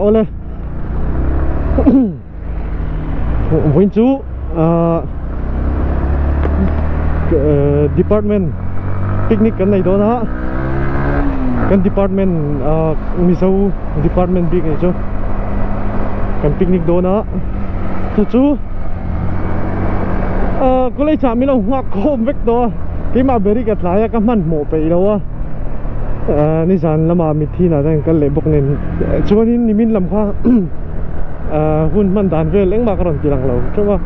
Awle vawiin chu ah department picnic kan nei dawn a kan department ah mizo department bik nih chu kan picnic dawn a chu chu ah college ah min lo nghak khawm vek tawh a keimah ber hi ka tlai a ka hmanhmawh peih lo a. Ahh nizan lamah mitthi inah te an kal leh bawk nen chuanin nimin lam kha ahh hun hman dan vel engmah ka rawn ti lang lo teuh a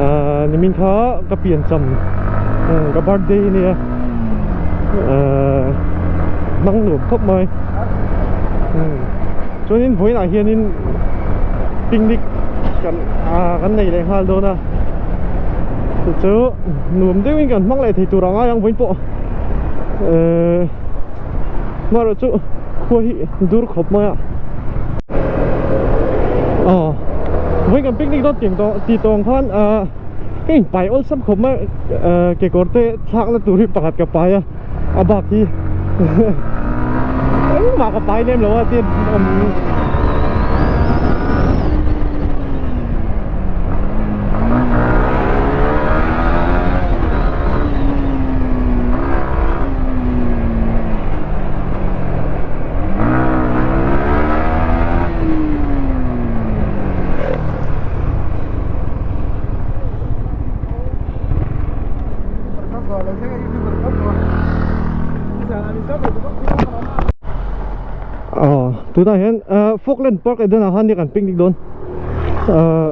ahh nimin kha ka piancham ka birthday a nia ahh hmang nuam khawp mai chuanin vawiinah hianin picnic kan ahh kan nei leh nghal dawn a chu chu nuam deuhin kan hmang leh thei tur ang ai ang vawiin pawh. Ehh hmarawh chu khua hi dur khawp mai a aw vawiin kan picnic dawn tih tawh tih tawng khan ahh ka inpai awlsam khawp mai a ehh kekawr te thlak na tur hi pakhat ka pai a a bak hi engmah ka pai lem lo a tin awm Aw tunah hian ah Falkland Park Eden ah khan nia kan picnic dawn ah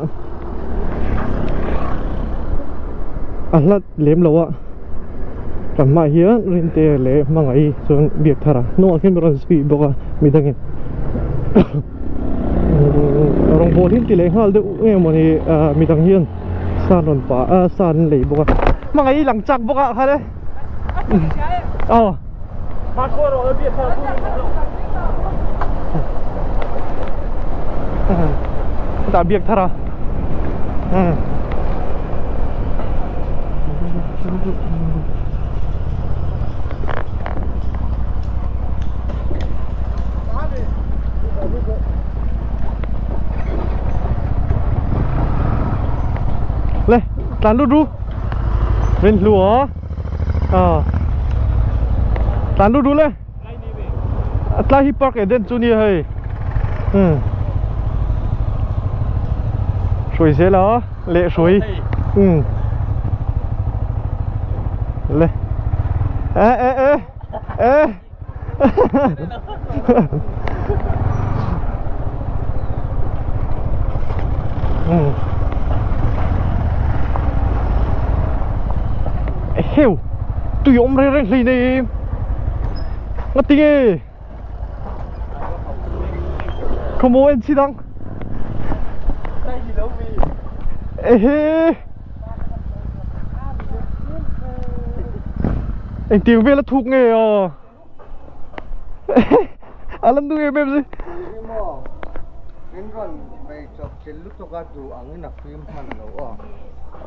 a hlat lem lo a kan hmaah hian Rinte leh Hmangaih chuan biak thar a hnungah khian rawn zui bawk a midangin rawngbâwl hi an ti leh nghal deuh nge mawni ah midang hian sa an rawn pah a sa an lei bawk a Hmangaih lang chak bawk ah khan e aw. Hetah biak thar a Le tlan lut ru Rin hlu aw Ờ Tlan lut ru le Tlai hi park Eden chu nia hei Hmm Hruai zel a leh hruai Hmm Le E e e e Hmm Heu tui awm reng reng hlei nei Nga tinge Khawmaw en chi dang Ehe Engtiang vel a thuk nge aw A lan duh em em si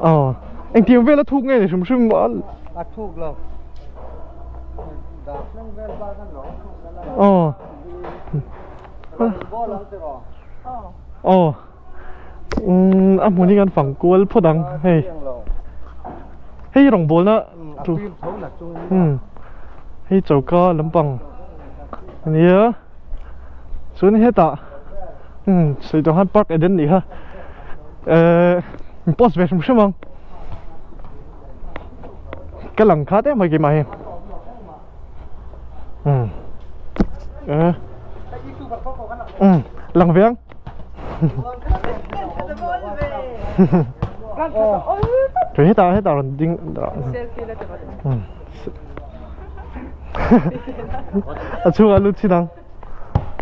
Aw Engtiang vel a thuk nge ni hrim hrim A thuk lo Aw Aw Umm a hmun hi kan fang kual phawt ang hei Hei rawngbawlna chu Umm hei choka lampang ania chuan hetah umm sawi tawh khan park eden nih kha ehh post ve hrim hrim ang. Ka lang khat em mai keimah hi umm eh umm lang ve ang Thei hetah hetah rawn ding umm a chhungah lut chin ang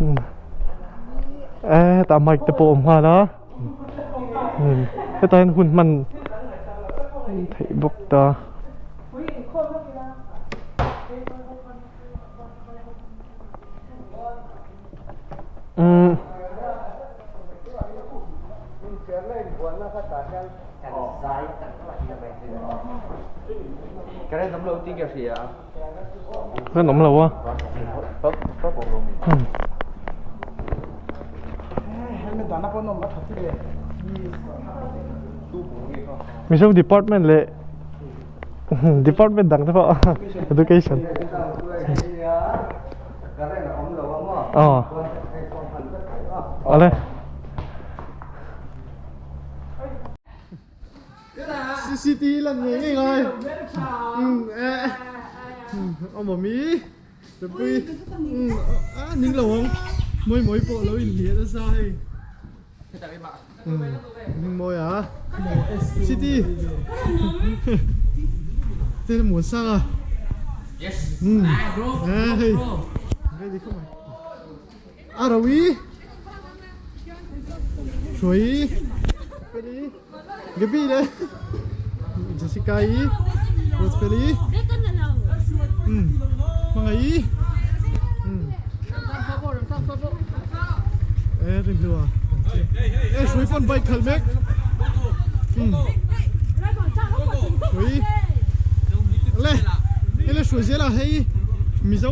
umm eh hetah mic te pawh a awm nghal a. Hetah hian hun hman theih bawk ta. Umm. Kan awm lo a. Mizo department leh department dang te pawh education aw awle. CCTV lan ngei ngei ngai awmawmi Tupui a ning lo ang mawi mawi pawh lo inhliah nasa hei ning mawi a city te muan sang a hei ready khawp mai a rawi hruai peli Gabi le Jessica i Rosfeli Hmangaih i e Rinhlua e hrui pawn bike khalh mek hrui le hei le hrui zel a hei Mizo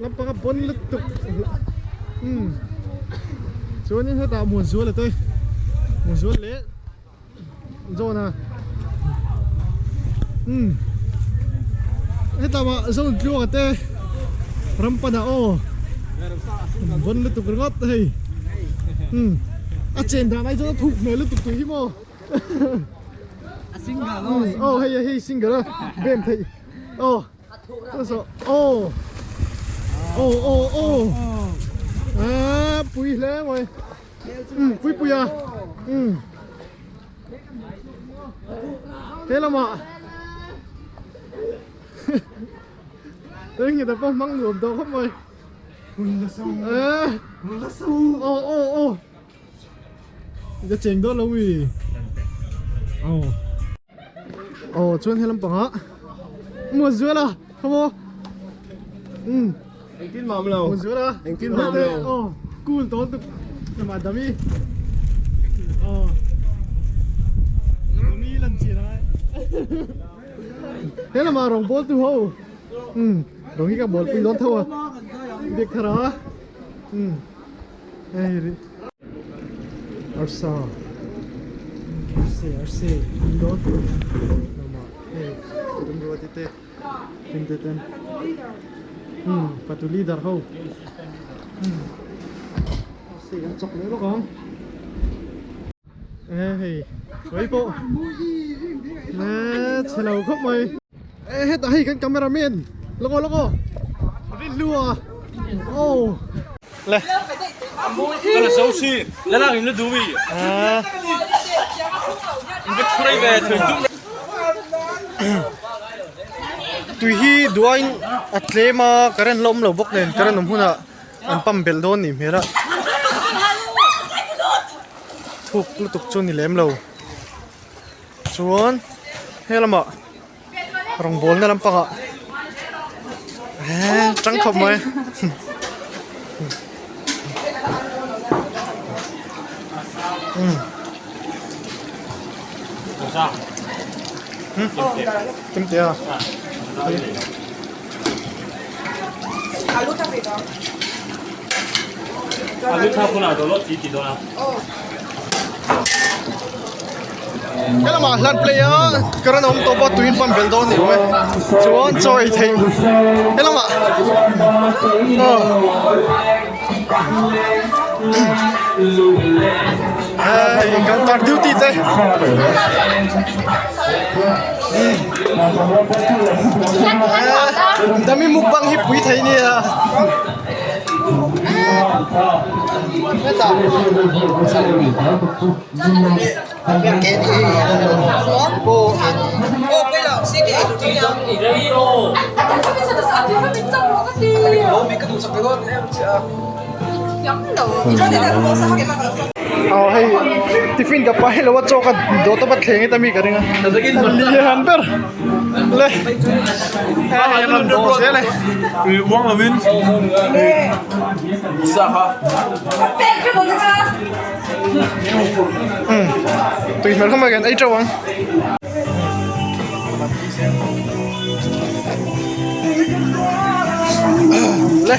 lampanga bon lutuk chuanin hetah Muanzuala te Muanzuala leh Zawna umm hetah mah Zone tluanga te ram panah aw bon lutuk ringawt hei umm a chen dan ai chuan a thuk hmel lutuk tui hi maw aw hei hei single a bem theih aw. Aw aw aw aw a pui hle mai um pui pui a um he lamah eng nge ta pawh hmang nuam tawh khawp mai aw aw aw ka cheng dawn lo mi aw. Aw chuan he lampangah Muazuala come on um Engtin mam lo Muazuala Engtin mam lo aw cool tawn tuk lamah dami aw dami lan chin ai he lamah rawng bawl tu ho um rawng hi ka bawl pui dawn tho a biak thar a um hei ri Arsa arse arse in dawn lamah hei tumruati te hlim te ten umm patu leader ho umm arse an chawk leh bawk ang e hei sawi pawh e chhe lo khawp mai e hetah hei kan camera man lawk aw lawk aw rinhlua aw. Le. Tui hi duain a tlem a current la awm lo bawk nen current awm hunah an pump belh dawn nih hmel a thuk lutuk chu ni lem lo chuan he lamah Rawngbawlna lampangah eee tang khawp mai kimte a Helamah hlan play a current a awm tawp a tuiin pump belh dawn a ni awm e chuan chaw ei theih helamah aw hei counter duty te dami mukbang hi pui thei nia. Aw hei tiffin ka pai lo a chaw ka dawt a va thleng e ta mi ka ring a lian ber le hei a rawn dawh zel e. Tui hmel khawp mai kan ei teuh ang. Le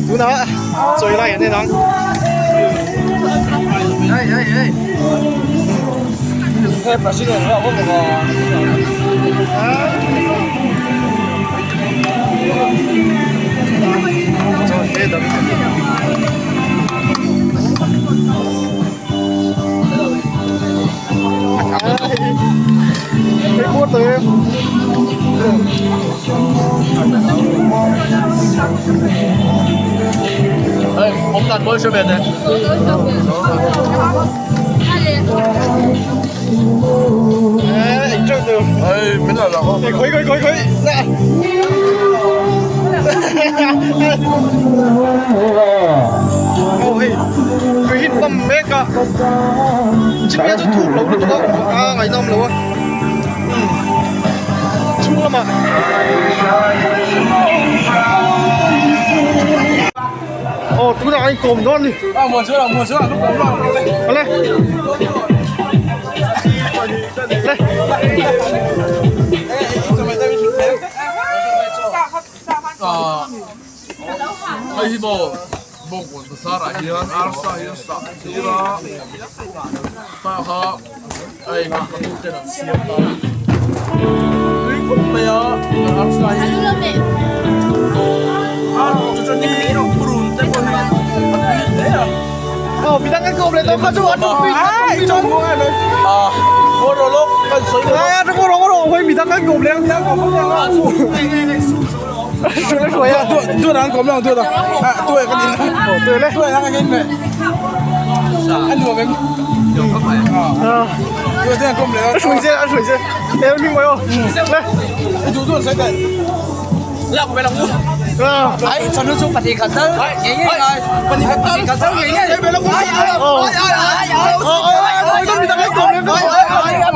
tunah chawi lai an en ang. Aw hei tui hi pump mek a chimia chu thuk lo lutuk a a ngaihnawm lo a umm chhung lamah aw tunah a inkawm dawn a ni awle Hei hi maw bawngkawn bazar ah hian arsa hi an sah tir a tah kha a eng a ka nu ten an siam a tui khawp mai a kan arsa hi ar chu chuan in purun te pawh hi a tui hle a. Aw midang kan kawm leh tawh kha chu a tawng tui tawng a aw rawh lawk kan sawi leh a rawh rawh rawh hawi midang kan kawm leh midang kawm leh Tuan ang kawm lang tuan a tuan kan in tuan le tuan ang kan in an nuam em tuan te kawm le a shui che a shui che em mi mai o le tu tuan sai dai lak về lòng Ai, cho nó xuống pati khát tơ. Nghe nghe. Pati khát tơ. Khát tơ nghe nghe. Về lòng Ai ai ai ai ai ai. Ờ ờ ờ con midang kan kawm leh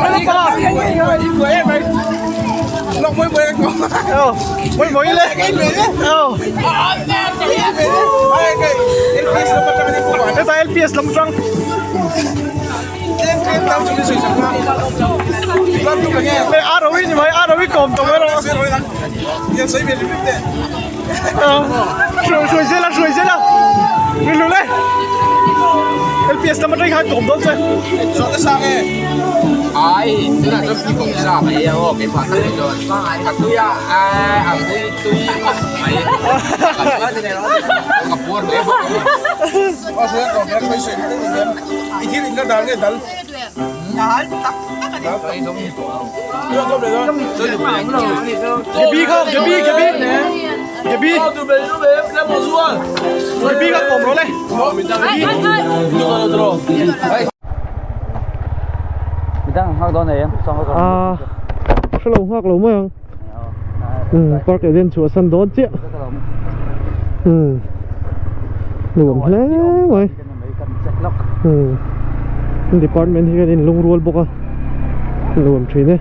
Pati khát tơ nghe nghe. Lọc mới mới anh ờ mới mới le ờ cái tay LPS lắm trăng mẹ ăn rồi nhưng mà ăn rồi còm tao mới rồi sủi sủi xe là sủi xe là mình lùi lên LPS lắm trăng hai còm đó chơi Ai, tức là trong khi cũng là mày ô cái khoản này rồi. À tôi à à tôi tôi mày. Gặp buồn đấy. Cái bi không cái bi cái bi cái bi cái bi các còm đó lên Midang hak dawn nei em, song hak à sao lâu hoặc lâu mai không ừ park ở trên chùa sân đón chứ ừ nuam hle mai ừ department hi kan in lungrual bawk a nuam thin e.